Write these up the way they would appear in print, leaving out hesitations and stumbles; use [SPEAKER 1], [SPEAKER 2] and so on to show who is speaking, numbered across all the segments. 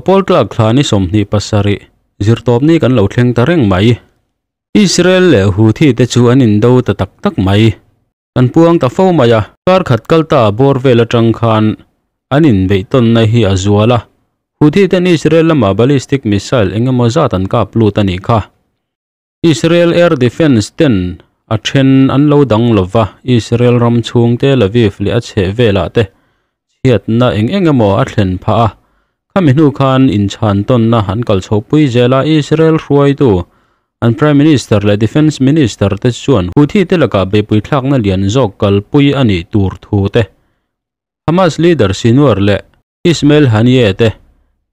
[SPEAKER 1] Pawl tlak thla ni 27 zirtawp ni kan lo thleng ta reng mai. Israel leh Houthi te chu an indo ta tak tak mai. Kan puang ta fo mai a, kar khat kal ta bawr vel atang khan an inbeihtawn na hi a zual a. Houthi ten Israel lama ballistic missile engemaw zat an kap lut a nih kha. Israel Air Defense ten a then an lo dang lova, Israel ram chhung Tel Aviv leh a chheh velah te chhiatna eng engemaw a thlen phah a. Khami hnu khan inchhan tawnna an kal chho pui zel a, Israel hruaitu an Prime Minister leh Defense Minister te chuan Houthi te lakah beihpui thlakna lian zawk kalpui a nih tur thu te, Hamas leader Sinwar leh Ismail Haniyeh te,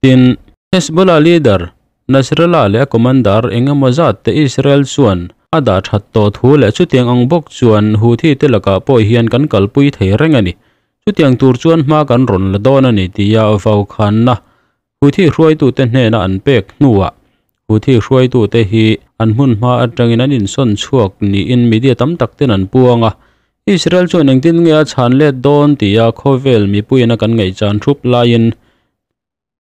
[SPEAKER 1] tin Hezbollah leader Nasrallah leh a commander engemaw zat te Israel chuan a dah that tawh thu leh chutiang ang bawk chuan Houthi te lakah pawh hian kan kalpui thei reng a ni. Chutiang tur chuan hma kan rawn la dawn a ni tia vau khanna Houthi hruaitute hnena an pek hnuah Houthi hruaitute hi an hmun hma atangin an insawn chhuak niin media tam tak ten an puang a. Israel chuan engtin nge a chhan let dawn tia khawvel mipuiin a kan ngaih chan thup laiin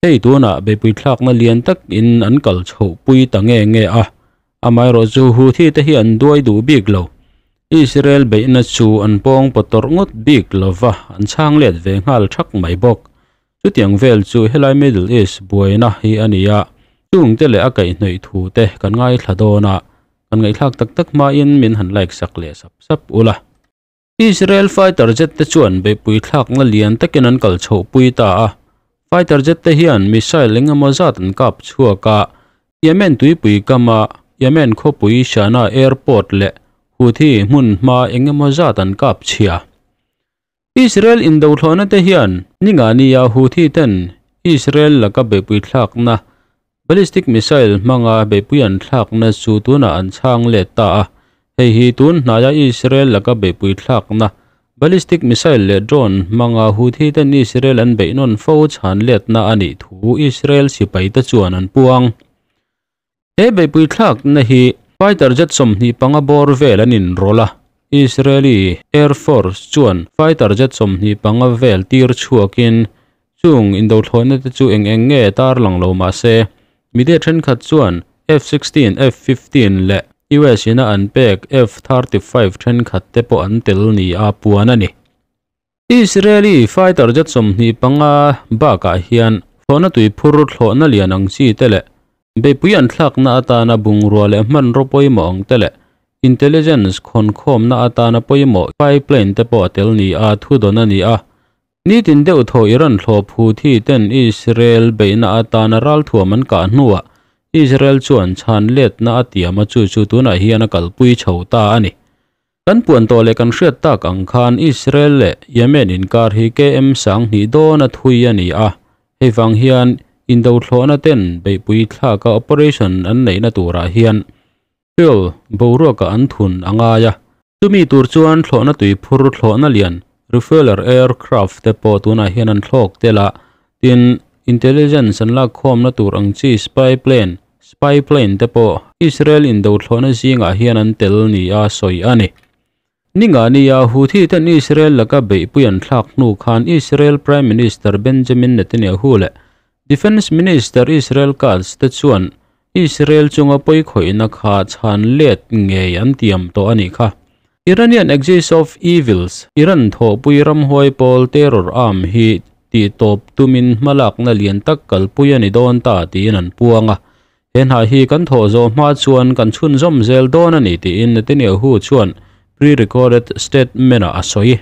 [SPEAKER 1] hei tunah beihpui thlakna lian tak in an kal chho pui ta nge nge a. Amaherawh chu Houthi te hi an duai duh bik lo. Israel beihna chu an pawng pawtawrh ngawt bik lova, an chhang let ve nghal thak mai bawk. Chutiang vel chu helai Middle East buaina hi a ni a, chung te leh a kaihhnawih thu te kan ngaithla dawn a, kan ngaihthlak tak tak hmain min han like sak leh sap sap ula. Israel fighter jet te chuan beihpui thlakna lian takin an kal chho pui ta a. Fighter jet te hian missile engemaw zat an kap chhuak a, Yemen tuipui kama Yemen khawpui Sana'a airport leh Houthi hmun hma engemaw zat an kap chhia. Israel indo thlawhna te hian ninga nia Houthi ten Israel laka beihpui thlakna ballistic missile hmanga beihpui an thlakna chu tunah an chhang let ta a. Hei hi tun hnaia Israel laka beihpui thlakna ballistic missile leh drone hmanga Houthi ten Israel an beihnawn fo chhan letna a nih thu Israel sipai te chuan an puang. He beihpui thlakna hi fighter jet 25 bawr vel an inrawlh a. Israeli Air Force chuan fighter jet 25 vel tir chhuakin chung indo thlawhna te chu eng eng nge tar lang lo mah se media thenkhat chuan F-16, F-15 leh US ina an pek F-35 thenkhat te pawh an tel ni a puan a ni. Israeli fighter jet 25 bakah hian thlawhna tui phur thlawhna lian ang chi te leh beihpui an thlakna atana bungrua leh hmanraw pawimawh ang te leh intelligence khawnkhawmna atana pawimawh spy plane te pawh a tel ni a thu dawn a ni a. Nitin deuh thaw Iran thlawp Houthi ten Israel beihna atana ral thuam an kah hnuah Israel chuan chhan letna a tiam a chu chu tunah hian a kalpui chho ta a ni. Kan puan tawh leh kan hriat tak ang khan Israel leh Yemen inkar hi KM 2000 dawn a thui a ni a. Hei vang hian indo thlawhna ten beihpui thlaka operation an neihna turah hian fuel boruaka an thun a ngai a. Chumi tur chuan thlawhna tui phur thlawhna lian refueler aircraft te pawh tunah hian an thlawk tel a. Tin intelligence an lak khawmna tur ang chi spy plane te pawh Israel indo thlawhna zingah hian an tel ni a sawi a ni. Ninga nia Houthi ten Israel laka beihpui an thlak hnu khan Israel Prime Minister Benjamin Netanyahu leh Defense Minister Israel Katz te chuan Israel chunga pawi khawihna kha chhan let ngei an tiam tawh a nih kha. Iranian Axis of Evils Iran thawhpui ramhuai pawl terror arm hi ti tawp tumin hmalakna lian tak kalpui a ni dawn ta tiin an puang a. He hna hi kan thawh zawh hma chuan kan chhun zawm zel dawn a ni tiin Netanyahu chuan pre-recorded statement ah a sawi.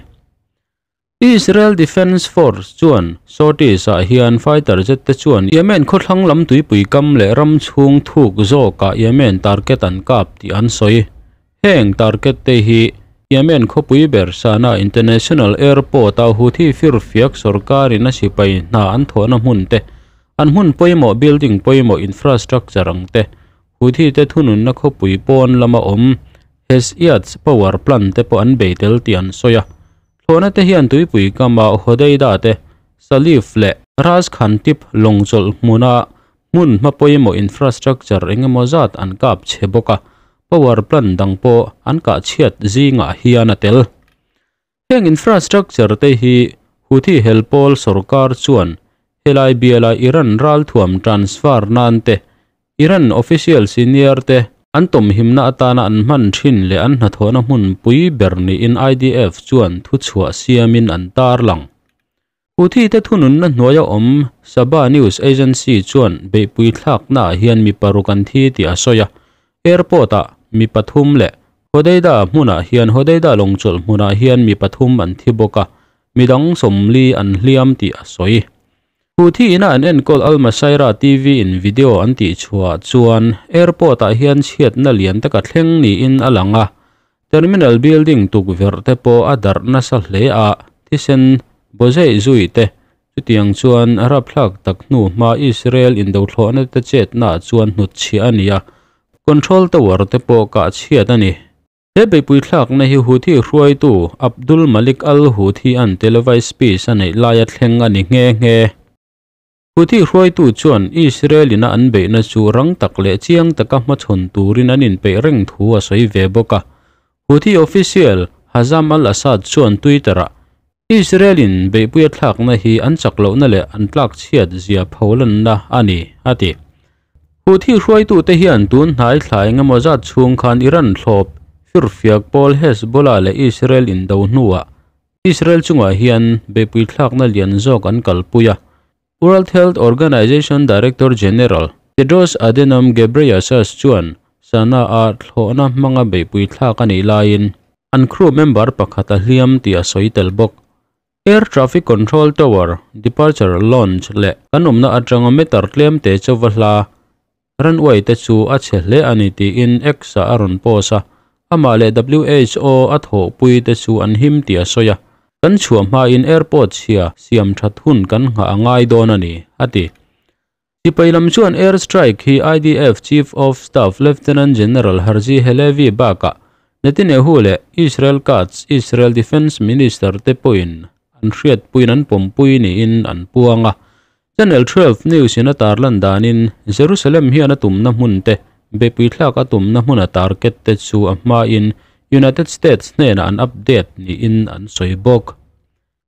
[SPEAKER 1] Israel Defense Force chuan sorties ah hian fighter jet te chuan Yemen khawthlang lam tuipui kam leh ram chhung thuk zawkah Yemen target an kap tih an sawi. Heng target te hi Yemen khawpui ber Sana'a International Airport a Houthi firfiak sarkarin a sipai hna an thawhna hmun te, an hmun pawimawh building pawimawh infrastructure ang te, Houthi te thununna khawpui pawn lama awm Hesiads power plant te pawh an bei tel tih an sawi a. Thlawhna te hian tuipui kama Hodeida te, Salif leh Ras Khan Tip lawngchawlh hmuna hmun hma pawimawh infrastructure engemaw zat an kap chhe bawk a, power plant dang pawh an kah chhiat zingah hian a tel. Heng infrastructure te hi Houthi helpawl sarkar chuan Helai biala Iran ralthuam transfer nan te, Iran official senior te an tawmhimna atana an hman thin leh an hnathawhna hmunpui ber niin IDF chuan thuchhuah siamin an tarlang. Houthi te thununna hnuaia awm Saba News Agency chuan beihpui thlaknaah hian mi paruk an thi tih a sawi a, airport-ah mi pathum leh Hodeida hmunah hian Hodeida lawngchawlh hmunah hian mi pathum an thi bawk a, midang 40 an hliam tih a sawi. Houthi ina an enkawl Al Masirah TV in video an tih chhuah chuan airport ah hian chhiatna lian taka thleng niin a lang a, terminal building tukverh te pawh a darh nasa hle a, thisen bawzeih zui te chutiang chuan rapthlak tak hnu hma Israel indothlawhna te chetna chuan hnutchhiah a ni a, control tower te pawh kah chhiat a ni. He beihpui thlakna hi Houthi hruaitu Abdul Malik al-Houthi an televised speech a neih laia thleng a ni nghe nghe. Houthi hruaitu chuan Israel ina an beihna chu rang tak leh chiang taka hmachhawn turin an inpeih reng thu a sawi ve bawk a. Houthi official Hazam al-Assad chuan Twitter-ah, Israel in beihpuia thlakna hi an chak lohna leh an tlak chhiat zia pholanna a ni, a ti. Houthi hruaitute hian tun hnai thla engemaw zat chhung khan Iran thlawp firfiak pawl Hezbollah leh Israel indo hnuah Israel chungah hian beihpui thlakna lian zawk an kalpui a. World Health Organization Director General Tedros Adhanom Ghebreyesus chuan Sanaa-a thlawhna hmanga beihpui thlak a nih laiin an crew member pakhat a hliam tih a sawi tel bawk. Air Traffic Control Tower, Departure Lounge leh kan awmna atanga meter tlem te chauva hla Runway te chu a chhe hle a ni tiin X-ah a rawn post a, amah leh WHO a thawhpui te chu an him tih a sawi a, kan chhuah hmain airport chhia siam that hun kan nghah a ngai dawn a ni, a ti. Sipai lam chuan air strike hi IDF Chief of Staff Lieutenant General Herzi Halevi bakah Netanyahu leh Israel Katz, Israel Defence Minister te pawhin an hriatpuiin an pawmpui niin an puang a. Channel 12 News in a tarlan danin Jerusalem hian a tumna hmun te, beihpui thlak a tumna hmun a target te chu a hmain United States hnenah an update niin an sawi bawk.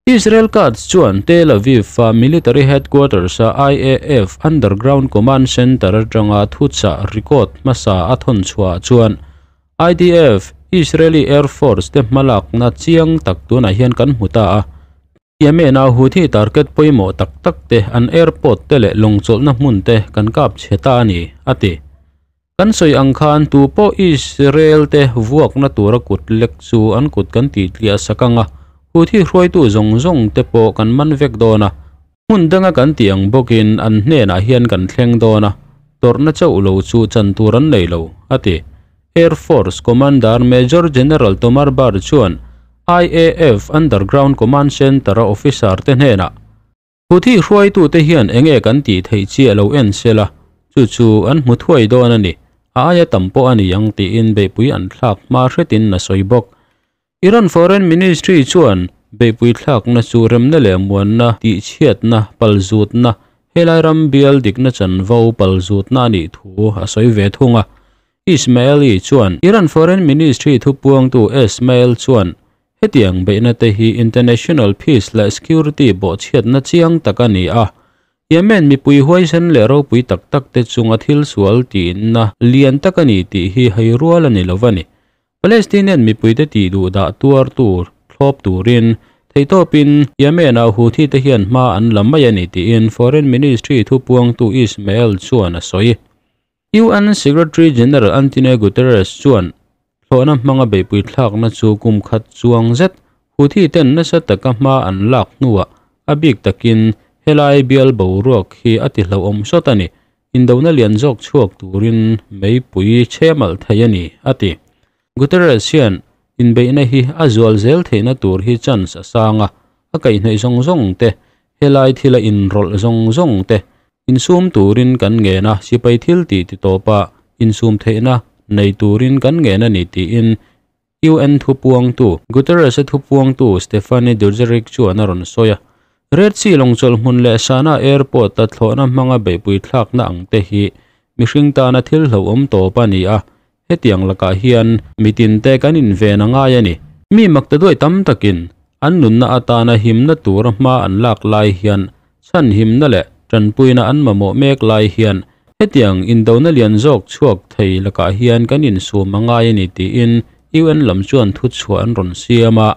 [SPEAKER 1] Israel Katz chuan Tel Aviv-a military headquarters-a IAF Underground Command Center atanga thuchah record hmasa a thawn chhuah chuan IDF, Israeli Air Force, te hmalakna chiang tak tunah hian kan hmu ta a. Yemen-a Houthi target pawimawh tak tak te, an airport te leh lawngchawlhna hmun te kan kap chhe ta a ni, a ti. Kan sawi ang khan tu pawh Israel te vuakna tura kut lek chu an kut kan tih tliah sak ang a, Houthi hruaitu zawng zawng te pawh kan man vek dawn a, hmun danga kan tih ang bawkin an hnenah hian kan thleng dawn a, tawrhna chauh lo chu chan tur an nei lo, a ti. Air Force Commander Major General Tomar Bar chuan IAF Underground Command Centre-a officer te hnenah, Houthi hruaitute hian enge kan tih theih chiah lo en sela, chu chu an hmu thuai dawn a ni, a aia tam pawh a ni ang tiin beihpui an thlak hma hretin a sawi bawk. Iran Foreign Ministry chuan beihpui thlakna chu remna leh muanna tihchhiatna palzutna, helai ram bial dikna chanvo palzutna a nih thu a sawi ve thung a. Ismaili chuan Iran Foreign Ministry thupuangtu Esmail chuan hetiang beihna te hi international peace leh security bawhchhiatna chiang tak a ni a, Yemen mipui huaisen leh ropui tak tak te chunga thil sual tihna lian tak a ni tih hi hei rual a ni lo va ni. Palestinian mipuite tih duh dah tuar tur thlawp turin theihtawpin Yemen-a Houthi te hian hma an la mai a ni tiin Foreign Ministry thupuangtu Ismail chuan a sawi. UN Secretary General Antonio Guterres chuan thlawhna hmanga beihpui thlakna chu kum khat chuang zet Houthi ten nasa taka hma an lak hnuah a bik takin helai bial boruak hi a ti hlauhawm sawt a ni. Indona lian zawk chhuak turin meipui chhe malh thei a ni, a ti. Guterres hian inbeihna hi a zual zel theihna tur hi chance a sang a, a kaihhnawih zawng zawng te, helai thila inrawlh zawng zawng te insum turin kan ngen a, sipai thil tih ti tawpa insum theihna nei turin kan ngen a ni tiin UN thupuangtu Guterres-a thupuangtu Stephane Dujarric chuan a rawn sawi a. Red Sea lawngchawlh hmun leh Sanaa Airport-a thlawhna hmanga beihpui thlakna ang te hi mihring tana thil hlauhawm tawp a ni a, hetiang lakah hian mitinte kan inven a ngai a ni. Mi makta duai tam takin an nunna atana himna tura hma an lak lai hian. Chhanhimna leh tanpuina an mamawh mek lai hian hetiang indona lian zawk chhuak thei lakah hian kan insum a ngai a ni tiin UN lam chuan thuchhuah an rawn siam a.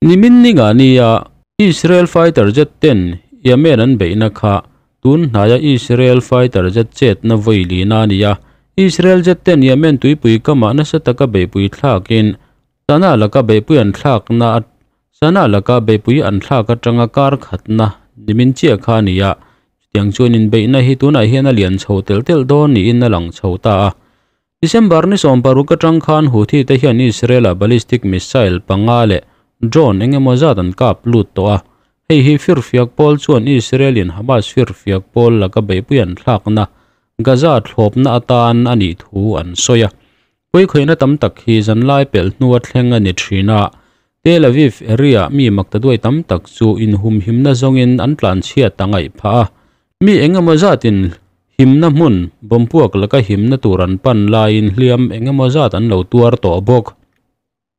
[SPEAKER 1] Nimin ninga nia Israel fighter jet ten Yemen an beihna kha tun hnaia Israel fighter jet chetna vawi lina a ni a. Israel jet ten Yemen tuipui kamah nasa taka beihpui thlakin Sana laka beihpui an thlakna Sana laka beihpui an thlak atanga kar khatna nimin chiah kha a ni a, chutiang chuan inbeihna hi tunah hian a lian chho telh telh dawn niin a lang chho ta a. December ni 16 atang khan Houthi te hian Israel-ah ballistic missile panga leh drone eng emaw zat an kap lut tawh a, hei hi firfiak pawl chuan Israel-in Hamas firfiak pawl laka beihpui an thlakna Gaza thlawpna atan a nih thu an sawi a. Puikhawihna tam tak hi zanlai pelh hnua thleng a ni thin a, Tel Aviv area mi maktaduai tam tak chu inhumhimna zawngin an tlanchhiat a ngaih phah a. Mi eng emaw zatin himna hmun bawmpuak laka himna tur an pan laiin hliam eng emaw zat an lo tuar tawh bawk.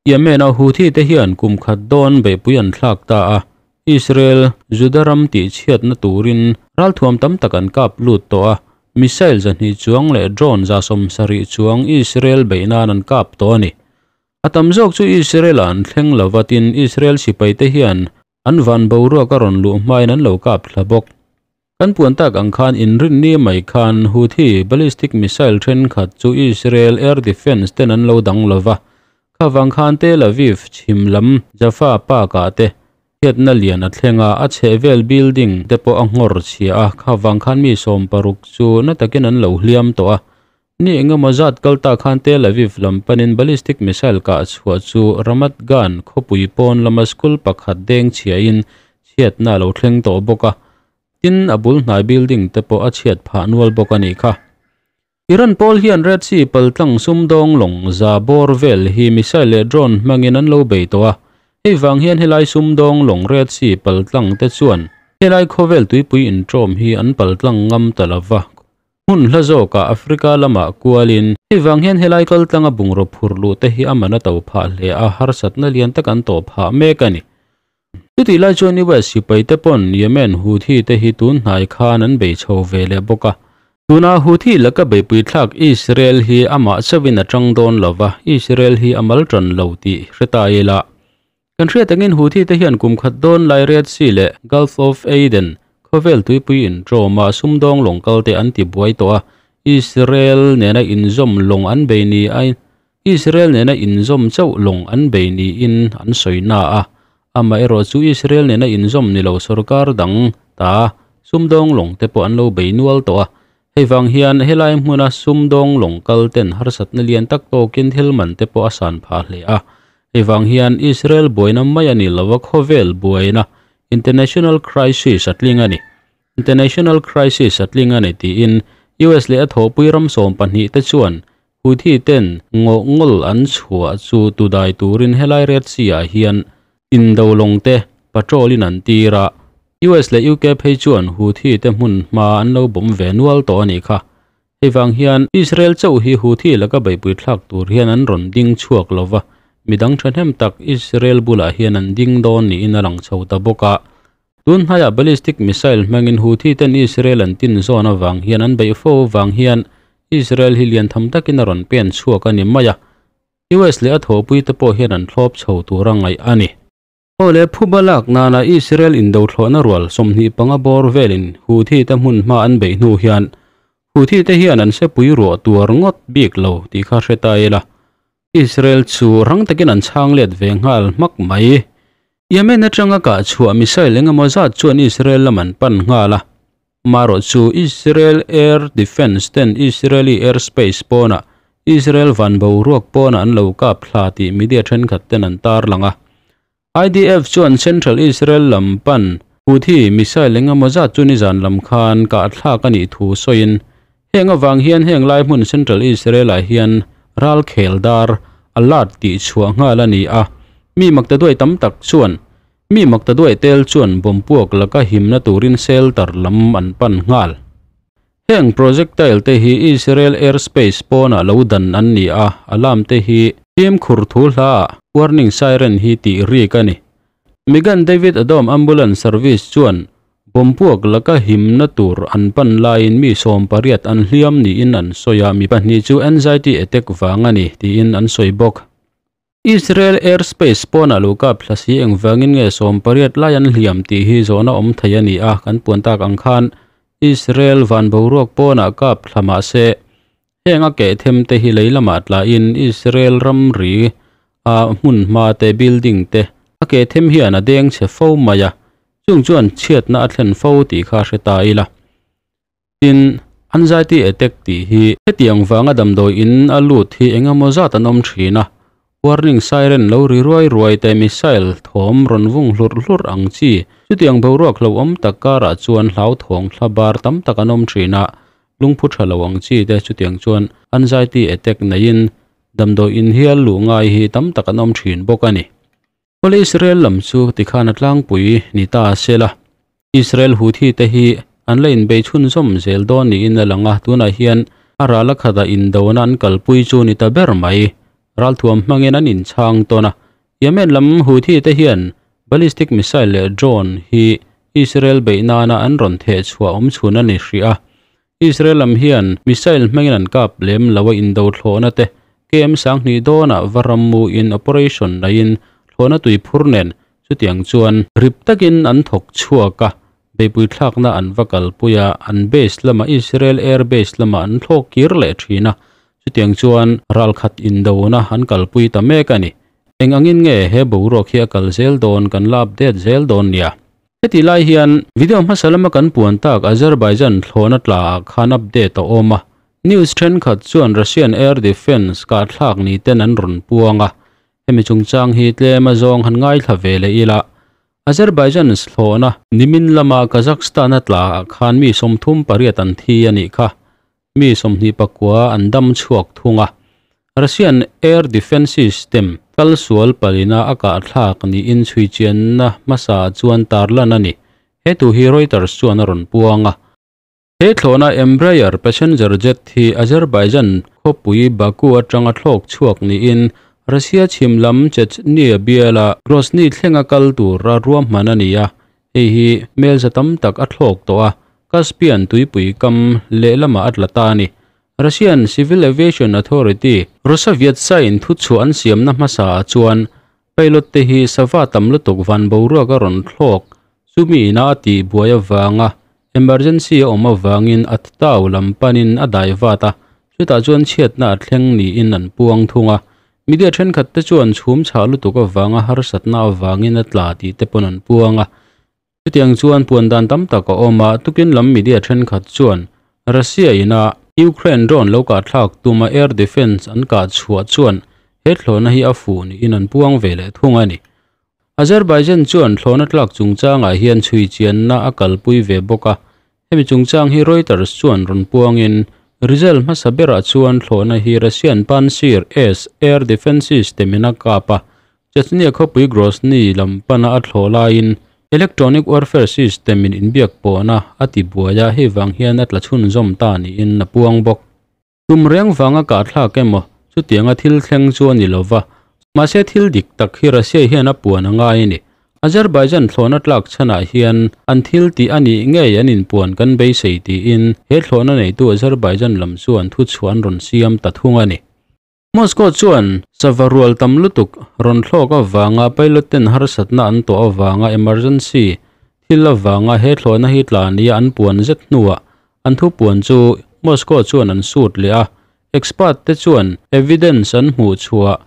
[SPEAKER 1] Yemen-a Houthi te hian kum khat dawn beihpui an thlak ta a, Israel, Juda ram tihchhiatna turin ralthuam tam tak an kap lut tawh a, missile 200 chuang leh drone 70 chuang Israel beih nan an kap tawh a ni. A tam zawk chu Israel-ah an thleng lo va tin Israel sipaite hian an van boruak a rawn luh hmain an lo kap thla bawk. Kan puan tak ang khan inrinni mai khan Houthi ballistic missile thenkhat chu Israel air defence ten an lo dang lo va, khavang khan Tel Aviv chhim lam Jaffa Park-ah te chhiatna lian a thleng a, a chhehvel building te pawh a nghawr chhia a, khavang khan mi 60 chu na takin an lo hliam tawh a. Ni engemaw zat kal ta khan Tel Aviv lam panin ballistic missile kah chhuah chu Ramat Gan khawpui pawn lama school pakhat deng chhiain chhiatna a lo thleng tawh bawk a. Tin, a bul hnai building te pawh a chhiat phah nual bawk a nih kha. Iran pawl hian Red Sea paltlang sumdawng lawng za bawr vel hi missile leh drone hmangin an lo bei tawh a. Hei vang hian helai sumdawng lawng Red Sea paltlang te chuan helai khawvel tuipui intawm hi an paltlang ngam ta lo va. Hmun hla zawkah Africa lamah kualin hei vang hian helai kaltlanga bungraw phur luh te hi a man a to phah hle a, harsatna lian tak an tawh phah mek a ni. Chutih lai chuan US sipai te pawn Yemen Houthi te hi tun hnai khan an bei chho ve leh bawk a. Tuna Houthi laka beipui thlak Israel hi amah chauhin a tang dawn lo va, Israel hi a mal tan lo tih hre ta ila. Kan hriat angin Houthi te hian kum khat dawn lai Red Sea leh Gulf of Aden khawvel tuipui intawma sumdawng lawng kal te an ti buai tawh a, Israel nena inzawm lawng an bei ni a Israel nena inzawm chauh lawng an bei niin an sawi na a, amaherawh chu Israel nena inzawm ni lo sorkar dang ta sumdawng lawng te pawh an lo bei nual tawh a. Hei vang hian helai hmuna sumdawng lawng kal ten harsatna lian tak tawkin thil man te pawh a san phah hle a. Hei vang hian Israel buaina mai a ni lo a, khawvel buaina, international crisis, a tling a ni. International crisis a tling a ni tiin US leh a thawhpui ram 12 te chuan Houthi ten ngawh ngawl an chhuah chu tudai turin helai Red Sea ah hian indo lawng te patrol in an tir a, US leh UK phei chuan Houthi te hmun hma an lo bawm ve nual tawh a nih kha. Hei vang hian Israel chauh hi Houthi laka beihpui thlak tur hian an rawn ding chhuak lo va, midang thahnem tak Israel bulah hian an ding dawn niin a lang chho ta bawk a. Tun hnaiah ballistic missile hmangin Houthi ten Israel an tin zawn avang hian an beih fo avang hian Israel hi lian tham takin a rawn pen chhuak a ni mai a, US leh a thawhpui te pawh hian an thlawp chho tur a ngaih a ni. Aw le phuba lak nana Israel indothlawhna rual 25 bawr velin Houthi te hmun hma an beih hnu hian Houthi te hian an sepui ruah tuar ngawt bik lo tih kha hre ta ila. Israel chu rang takin an chhang let ve nghal hmak mai. Yemen atanga kah chhuah missile engemaw zat chuan Israel lam an pan nghal a. Marawh chu Israel Air Defence ten Israeli airspace pawnah Israel van boruak pawnah an lo kap thla tih media thenkhat ten an tarlang a. IDF chuan Central Israel lam pan Houthi missile engemaw zat chu nizan lam khan kah thlak a nih thu sawiin heng avang hian heng lai hmun Central Israel ah hian ral khel dar alert tih chhuah nghal a ni a. Mi maktaduai tam tak chuan mi maktaduai tel chuan bawmpuak laka himna turin shelter lam an pan nghal. Heng projectile te hi Israel airspace pawnah lo dan an ni a, alarm te hi fimkhur thu hla ah warning siren hi tih rik a ni. Megan David Adom Ambulance Service chuan Bomb puak laka himna tur an pan laiin mi 80 an hliam niin an sawi a, mi pahnih chu anxiety attack vang a ni tiin an sawi bawk. Israel airspace pawnah lo kap thla si engvangin nge 80 lai an hliam tih hi zawhna awm thei a ni a, kan puan tak ang khan Israel van boruak pawnah kap thla mah se heng a keh them te hi lei lamah tlain Israel ramri a hmun hma te building te a keh them hian a deng chhe fo mai a, chung chuan chhiatna a thlen fo tih kha hre ta ila. Tin, anxiety attack tih hi hetiang vanga damdawi in a lut hi engemaw zat an awm thin a, warning siren lo ri ruai ruai te missile thawm rawn vung hlurh hlurh ang chi chutiang boruak lo awm tak karah chuan hlau thawng thla bar tam tak an awm thin a, lungphu tha lo ang chi te chutiang chuan anxiety attack neiin damdawi in hial luh ngai hi tam tak an awm thin bawk a ni. Awle Israel lam chu tikhan a tlangpui ni ta sela, Israel Houthi te hi an la inbei chhunzawm zel dawn niin a lang a, tunah hian a ral a khata indona an kalpui chu ni ta ber mai. Ralthuam hmangin an inchhang tawn a, Yemen lam Houthi te hian ballistic missile leh drone hi Israel beih nana an rawn theh chhuah awm chhun a ni hrih a. Israel lam hian missile hmangin an kap lem lo a, indo thlawhna te KM 2000 dawnah va rammu in operation neiin thlawhna tui phur nen chutiang chuan rip takin an thawk chhuak a, beipui thlakna an va kalpui a, an base lama Israel air base lama an thlawk kir leh thin a, chutiang chuan ralkhat indona an kalpui ta mek a ni. Eng angin nge he boruak hi a kal zel dawn kan la update zel dawn nia. Heti lai hian video hmasa lama kan puan tak Azerbaijan thlawhna tla ah khan update a awm a, news thenkhat chuan Russian air defence kah thlak ni ten an rawn puang a, hemi chungchang hi tlem a zawng han ngaithla ve leh ila. Azerbaijan thlawhna nimin lama Kazakhstan a tla ah khan mi 38 an thi a nih kha, mi 29 an dam chhuak thung a. Russian air defence system kal sual palina a kah thlak niin chhui chianna hmasa chuan tarlan a ni. He thu hi Reuters chuan a rawn puang a. He thlawhna Embraer passenger jet hi Azerbaijan khawpui Baku atanga thlawk chhuak niin Russia chhim lam Chechnya biala Grozny thlenga kal tura ruahman a ni a. Hei hi mel za tam tak a thlawk tawh a, Caspian tuipui kam lehlamah a tla ta a ni. Russian Civil Aviation Authority, Rosaviatsia-in thuchhuah an siamna hmasa ah chuan pilot te hi sava tam lutuk van boruak a rawn thlawk chumi ina a tih buai avanga emergency a awm avangin a tau lam panin a dai vat a, chutah chuan chhiatna a thleng niin an puang thung a. Media thenkhat te chuan chhum chhah lutuk avanga harsatna avangin a tla tih te pawn an puang a. Chutiang chuan puan dan tam tak a awm a, tukin lam media thenkhat chuan Russia ina Ukraine drone lo kah thlak tuma air defence an kah chhuah chuan he thlawhna hi a fuh niin an puang ve leh thung a ni. Azerbaijan chuan thlawhna tlak chungchangah hian chhui chianna a kalpui ve bawk a, hemi chungchang hi Reuters chuan rawn puangin result hmasa berah chuan thlawhna hi Russian Pantsir S air defence system in a kap a, Chechnya khawpui Grozny lam pana a thlawh laiin electronic warfare system in inbiak pawhna a ti buai a, hei vang hian a tla chhunzawm ta niin a puang bawk. Tum reng vanga kah thlak emaw chutianga thil thleng chu a ni lova, mahse thil dik tak hi Russia hian a puan a ngai a ni. Azerbaijan thlawhna tlak chhanah hian an thil tih a nih ngei an inpuan kan beisei tiin he thlawhna neitu Azerbaijan lam chuan thuchhuah an rawn siam ta thung a ni. Moscow chuan sava rual tam lutuk rawn thlawk avanga pilot ten harsatna an tawh avanga emergency thil avanga he thlawhna hi tla nia an puan zet hnuah an thu puan chu Moscow chuan an sut leh a, expert te chuan evidence an hmuh chhuah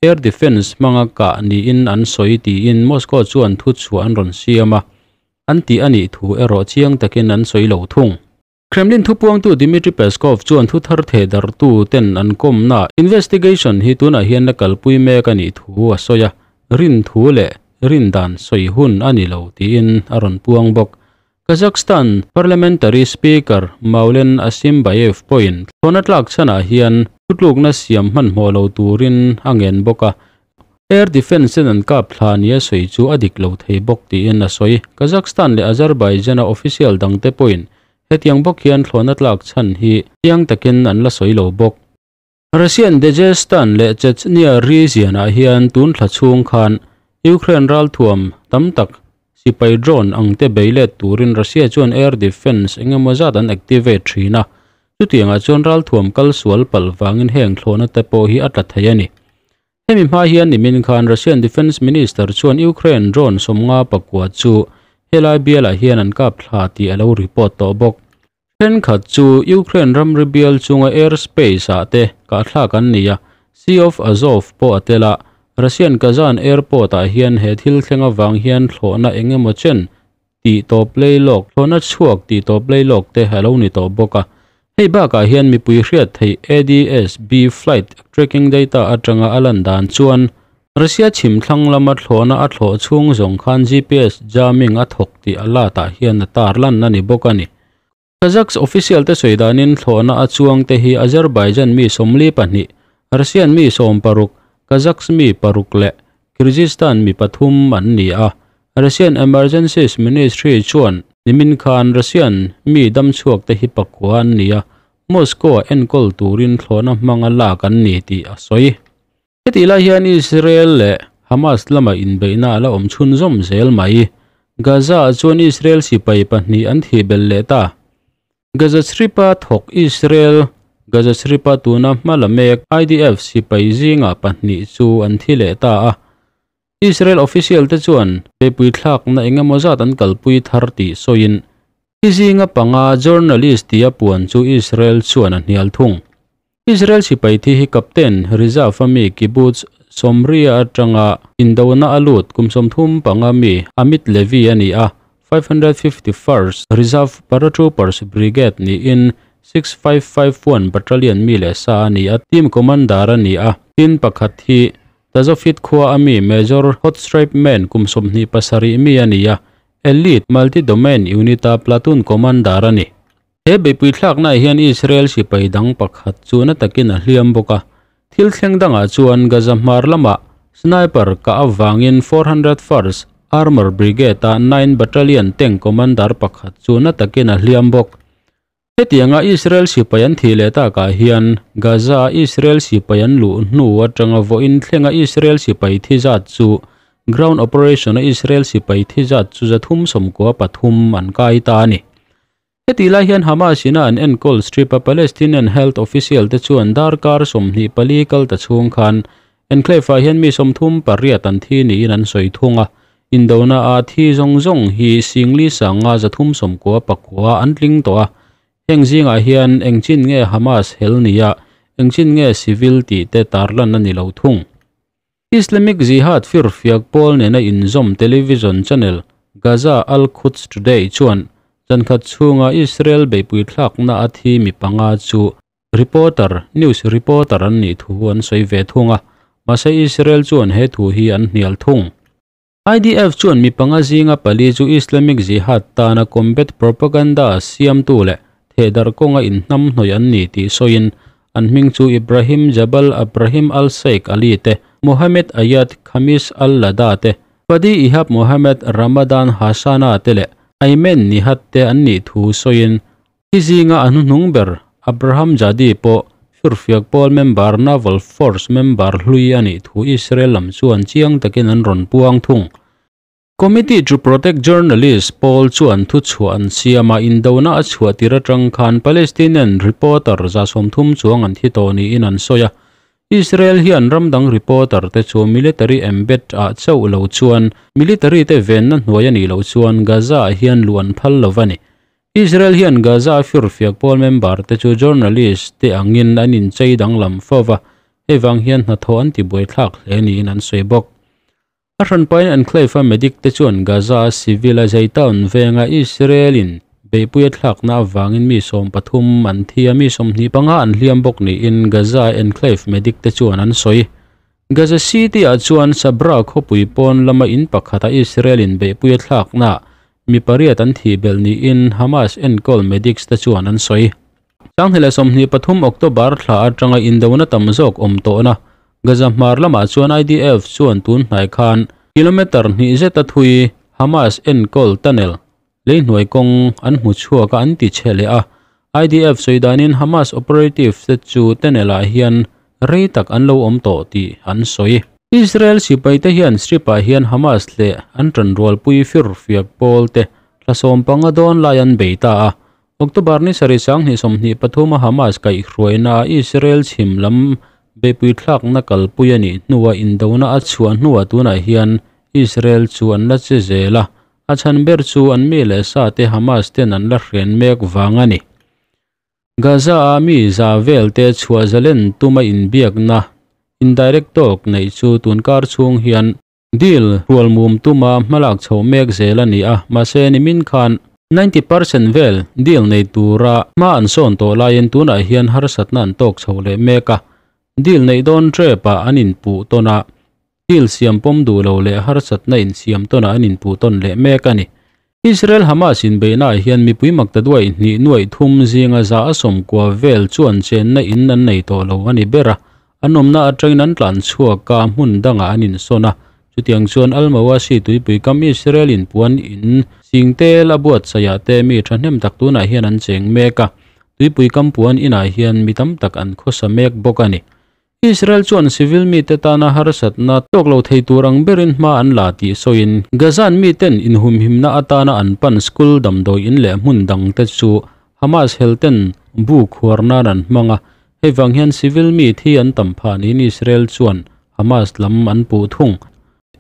[SPEAKER 1] air defence hmanga kah niin an sawi tiin Moscow chuan thu chhuah an rawn siam a, an tih a nih thu erawh chiang takin an sawi lo thung. Kremlin thupuangtu Dmitry Peskov chuan thu thar theh dartu ten an kawmna investigation hi tunah hian la kalpui mek a nih thu a sawi a, rin thu leh rin dan sawi hun a ni lo tiin a rawn puang bawk. Kazakhstan parliamentary speaker Maulen Ashimbayev pawhin thlawhna tlak chhanah hian thutlukna siam hmanhmawh lo turin a ngen bawk a, air defence in an kap thla nia sawi chu a dik lo thei bawk tiin a sawi. Kazakhstan leh Azerbaijan-a official dangte pawhin hetiang bawk hian thlawhna tlak chhan hi chiang takin an la sawi lo bawk. Russian Dagestan leh Chechnya region-ah hian tun thla chhung khan Ukraine ralthuam tam tak Sipai drone ang te bei let turin Russia chuan air defence engemaw zat an activate thin a, chutiangah chuan ralthuam kal sual palh vangin heng thlawhna te pawh hi a tla thei a ni. Hemi hma hian nimin khan Russian Defence Minister chuan Ukraine drone 54 chu helai bialah hian an kap thla tih a lo report tawh bawk. Thenkhat chu Ukraine ramri bial chunga airspace ah te kah thlak an ni a, Sea of Azov pawh a tel a, Russian Kazan airport ah hian he thil thleng avang hian thlawhna engemaw chen tih tawp lei lawk, thlawhna chhuak tih tawp lei lawk te a lo ni tawh bawk a. Hei bakah hian mipui hriat theih ADS-B flight tracking data atanga a lan dan chuan Russia chhim thlang lama thlawhna a thlawh chhung zawng khan GPS jamming a thawk tih a latah hian a tarlan a ni bawk a ni. Kazakhs official te sawi danin thlawhna a chuang te hi Azerbaijan mi 42, Russian mi 16, Kazakhs mi 6 leh Kyrgyzstan mi 3 an ni a. Russian Emergencies Ministry chuan nimin khan Russian mi damchhuak te hi 9 an ni a, Moscow-a enkawl turin thlawhna hmanga lak an ni tih a sawi. Heti lai hian Israel leh Hamas lama inbeihna a la awm chhunzawm zel mai. Gaza-ah chuan Israel sipai 2 an thih belh leh ta. Gaza Strip-a thawk Israel Gaza Strip-a tuna hma la mek IDF sipai zingah 2 chu an thi leh ta a. Israel official te chuan beipui thlakna engemaw zat an kalpui thar tih sawiin thi zinga 5 journalist tia puan chu Israel chuan a hnial thung. Israel sipai thi hi Captain Riza Fami Kibbutz Somria atanga indona a lut kum 35 mi Amit Levy a ni a, 551st Reserve Paratroopers Brigade niin 6551 Battalion mi leh sa a ni a, team commander a ni a, tin pakhat hi Tazofit khua a mi Major Hot Stripe Man kum 27 mi a ni a, Elite Multi-Domain Unit a platoon commander a ni. He beipui thlakna hian Israel sipai dang pakhat chu na takin a hliam bawk a. Thil thleng dangah chuan Gaza hmar lama sniper ka awangin 401st Armor Brigade a 9 Battalion tank commander pakhat chu na takin a hliam bawk. Hetianga Israel sipai an thi leh takah hian Gaza Israel sipai an luh hnu atanga vawiin thlenga Israel sipai thi zat chu ground operation a Israel sipai thi zat chu 393 an kai ta a ni. Heti lai hian Hamas ina an enkawl strip a Palestinian health official te chuan darkar 24 kal ta chhung khan enclave ah hian mi 38 an thi niin an sawi thung a. Indona a thi zawng zawng hi singli sanga 399 an tling tawh a. Heng zingah hian engchin nge Hamas hel nia engchin nge civil tih te tarlan a ni lo thung. Islamic Jihad firfiak pawl nena inzawm television channel Gaza Al-Quds Today chuan chankhat chhunga Israel beipui thlakna a thi mi 5 chu reporter news reporter an ni thu an sawi ve thung a, mahse Israel chuan he thu hi an hnial thung. IDF chuan mi 5 zinga 4 chu Islamic Jihad tana combat propaganda siam tu le thedar kawnga inhnam hnawih an ni tih sawiin an hming chu Ibrahim Jabal Abrahim Al-Sheikh Ali te, Mohammed Ayad Khamis Al-Lada te, Fadi Ihab Mohammed Ramadan Hassana te leh Ayman Nihat te an ni thu sawiin thi zinga a hnuhnung ber Abraham Jadi pawh firfiak pawl member Naval Force member hlui a nih thu Israel lam chuan chiang takin an rawn puang thung. Committee to Protect Journalists pawl chuan thu chhuah an siama indona a chhuah tir atang khan Palestinian reporter 130 chuang an thi tawh niin an sawi a. Israel hian ramdang reporter te chu military embed ah chauh lo chuan military te venna hnuai a nih loh chuan Gaza ah hian lu an phal lo a ni. Israel hian Gaza firfiak pawl member te chu journalist te angin an inchei danglam fova, hei vang hian hnathawh an ti buai thlak hle niin an sawi bawk. A hranpain enclave a medic te chuan Gaza civil a Zaytoun venga Israelin beipui a thlakna awangin mi 13 an thi a, mi 25 an hliam bawk niin Gaza enclave medic te chuan an sawi. Gaza City ah chuan Sabra khawpui pawn lama in pakhata Israelin beipui a thlakna mi 8 an thi bel niin Hamas enkawl medics te chuan an sawi. 2023 October thla atanga indona tam zawk awm tawhna Gaza hmar lamah chuan IDF chuan tun hnai khan kilometer hnih zeta thui Hamas enkawl tunnel lei hnuai kawng an hmu chhuak a an ti che leh a. IDF sawidanin Hamas operative te chu tunnel ah hian rei tak an lo awm tawh tih an sawi. Israel sipaite hian Strip-ah hian Hamas leh an ṭanrualpui firfiak pawlte thla 15 dawn lai an bei ta a. October ni sarih 2023 a Hamas kaihhruaina Israel chhim lam beipui thlakna kalpui a nih hnuah indona a chhuah hnuah tunah hian Israel chu an la che zel a, a chhan ber chu an mi leh sa te Hamas ten an la hren mek vang a ni. Gaza a mi za vel te chhuah zalen tuma inbiakna indirect talk nei chu tunkar chhung hian deal rualmum tuma hmalak chho mek zel a ni a, mahse nimin khan 90% vel deal nei tura hma an sawn tawh laiin tunah hian harsatna an tawk chho leh mek a. Deal nei dawn trepa an inpuh tawn a, deal siam pawm duh lo leh harsatna insiam tawn a an inpuh tawn leh mek a ni. Israel Hamas inbeihnaah hian mipui makta duai hnih nuaih thum zinga za a sawmkua vel chuan chenna in an nei tawh lo a ni ber a, an awmna atangin an tlan chhuak a, hmun dangah an insawn a. Chutiang chuan Al-Mawasi tuipui kam Israel in puan in singtel a buatsaihah te mi thahnem tak tunah hian an cheng mek a, tuipui kam puan inah hian mi tam tak an khawsa mek bawk a ni. Israel chuan civil mi te tana harsatna tawk lo thei tur ang berin hma an la tih sawiin Gazan mi ten inhumhimna atana an pan school damdawi in leh hmun dang te chu Hamas helten bu khuar nan an hmang a, hei vang hian civil mi thi an tam phah niin Israel chuan Hamas lam an puh thung.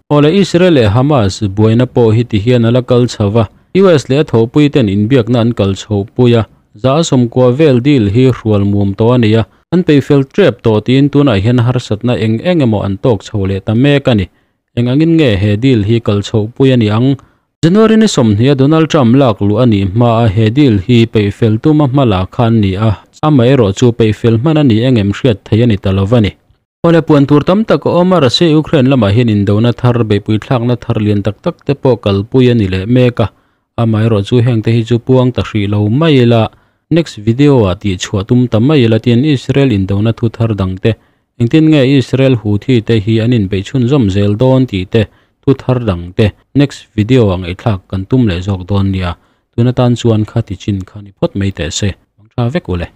[SPEAKER 1] Awle Israel leh Hamas buaina pawh hi ti hian a la kal chho va, US leh a thawhpui ten inbiakna an kal chhohpui a, za a sawmkua vel deal hi hrual mum tawh a ni a, an peifel trep tawh tiin tunah hian harsatna eng eng emaw an tawk chho leh ta mek a ni. Eng angin nge he deal hi kal chhohpui a ni ang? January ni 30 a Donald Trump lak luh a nih hma a he deal hi peifel tuma hma la khan ni a, amaherawh chu peifel hman a ni eng em hriat thei a ni ta lo va ni. Awle puan tur tam tak a awm a, Russia Ukraine lamah hian indona thar beihpui thlakna thar lian tak tak te pawh kalpui a ni leh mek a, amaherawh chu heng te hi chu puang ta hrih lo mai ila, next video ah tih chhuah tum ta mai ila tin Israel indona thu thar dang te, engtin nge Israel Houthi te hi an inbeih chhunzawm zel dawn tih te thu thar dang te next video ah ngaihthlak kan tum leh zawk dawn nia, tuna tan chuan kha ti chin kha ni phawt mai teh se, mang tha vek ule.